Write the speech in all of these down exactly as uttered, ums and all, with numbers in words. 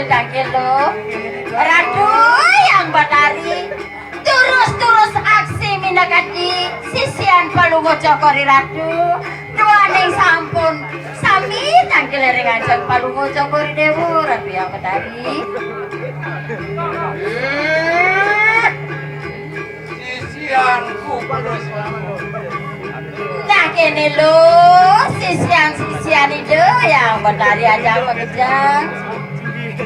Dangkelo. Ratu Hyang Batari. Terus-terus aksi minakadi sisian Palungguh Cokor I Ratu. Duaning sampun sami tangkil ring ajeng Palungguh Cokor I Dewa, Ratu Hyang Batari. Sisianku, Palungguh. Nah, kene lo, sisian-sisian Ida Hyang Batari ajak makejang.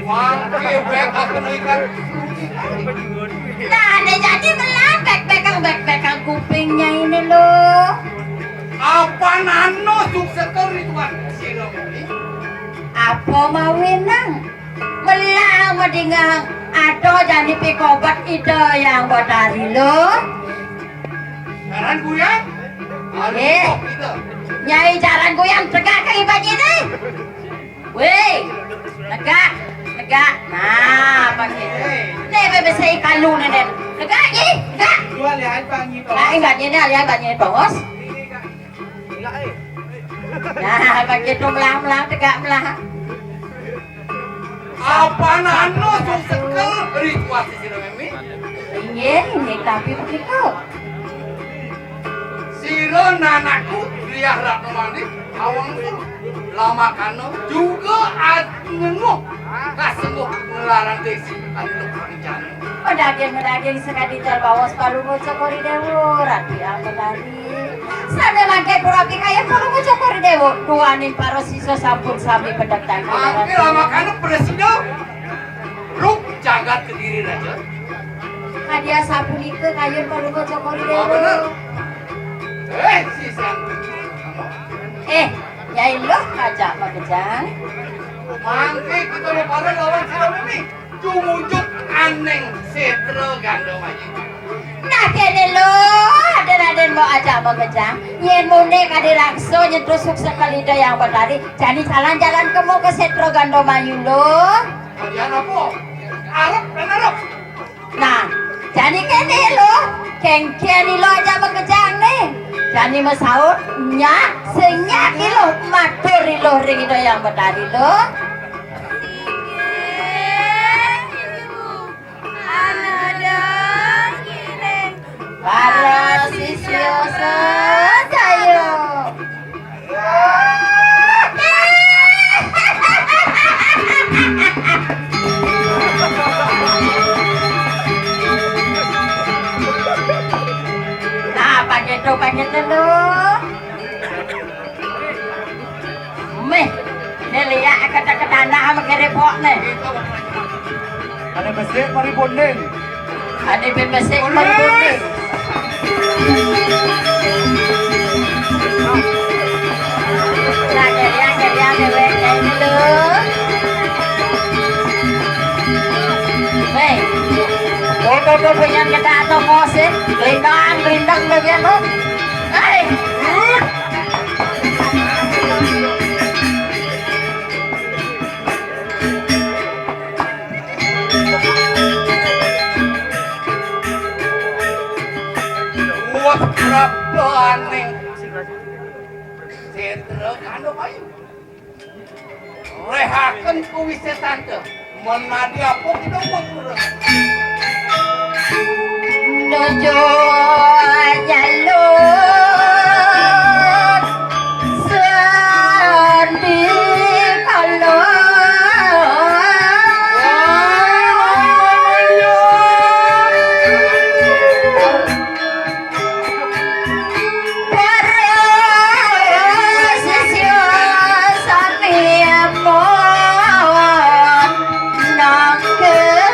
Wah, kebek aku ikan. Nah, ne jadi melah bek-bekang, bek-bekang kupingnya ini lo. Apa nano sukses kau ri tuan? Sira muni. Apa mawenang? Melah madingang ada jani pikobet Ida Hyang Batari lo. Jaran Guyang? Eh, Aduh, kita. Nyai Jaran Guyang tegak ke ibanyine. Weh, tegak, tegak. Nah, apa gitu? Nih, bebe saya kalu nih, nih. Tegak, Ji, tegak. Dua lihat pangi Nah, bawah. Ibanyine, lihat ibanyine, bos. Enggak, eh. Nah, apa gitu, melah-melah, tegak, melah. Apa nano sing sekel ritual sira meme? Inggih, inggih, tapi begitu. Sira nanakku Diah Ratnawati awang lamakana juga anyenguh kasengguh ngelarang desi antuk rencana. Medaging-medaging sekadi terbawas Palungguh Cokor I Dewa, Ratu Hyang Batari. Sane mangke pura pikayun Palungguh Cokor I Dewa, duaning para siswa sampun sami pendek tangkil. Mangke lamakana prasida ruk jagat Kediri Raja. Kadi asapunika kayun Palungguh Cokor I Dewa. Ah, bener. Eh, si Sang. Eh, Nyai Luh ajak makejang. Mangke kita pada lawan sira meme. Tumujuk aning setra Gandamayu. Nah, kene lo, aden-aden mau ajak makejang. Yen mune kadi raksa nyetusuk sekali Ida Hyang Batari, jani jalan-jalan kemo ke setra Gandamayu lo. Kalian apa? Arep dan arep. Nah, jani kene lo, kengken lo ajak makejang ne. Jani masaut, nyak, senyak lo, matur lo ring Ida Hyang Batari lo. Para sisya sadaya. Nah, pakai tu, pakai tu. Meh, ne liak kata-kata anak ama kere pok ne. Ane besik mari bonding. Ane ben besik mari bonding. Nah, kerian, kerian, dewek, kayak ini lho. Weh, foto tuh pengen kita atau ngosip, gelindang, gelindang bagian tuh. Hei. Wah, rabaning setra Gandamayu. Rehaken kuwisetante. Menadi apa kita buat kurang? Nuju jalur sandikala. Para sisya sami amun nangkil.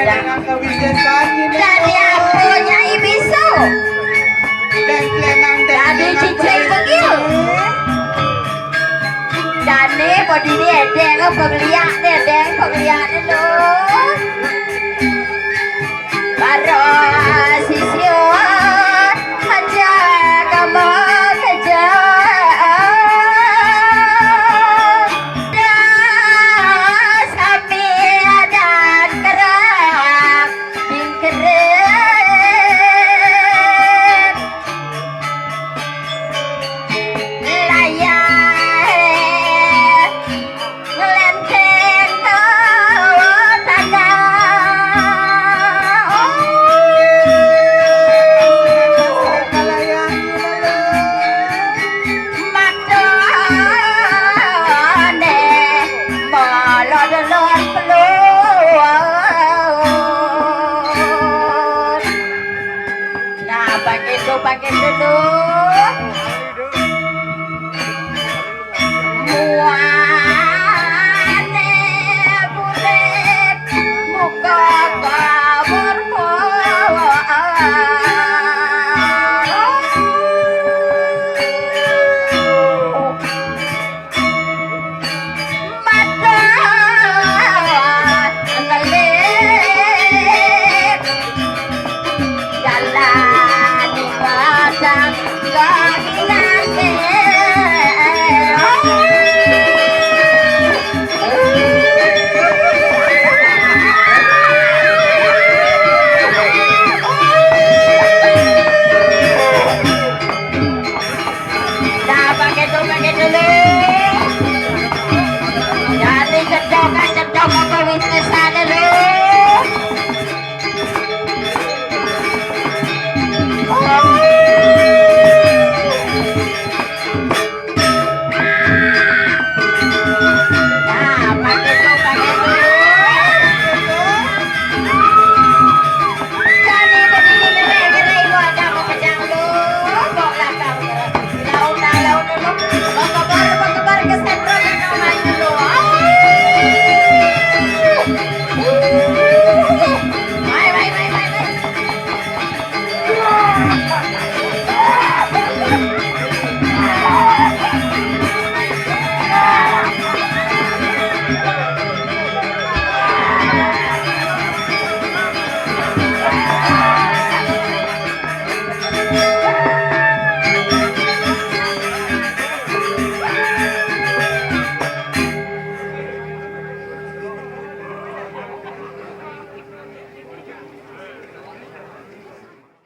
Dadi apa Nyai Bisu? Dadi cicing begil. Dadi bodine edeng, apa ngeliakne edeng, apa ngeliakne lho. Para sisya aja kamu kejar. Sami adan kerang bingkeren. Layah ngelenteng ke tanah. Matane malah delon pelon. Nah, pakai tu, pakai dulu.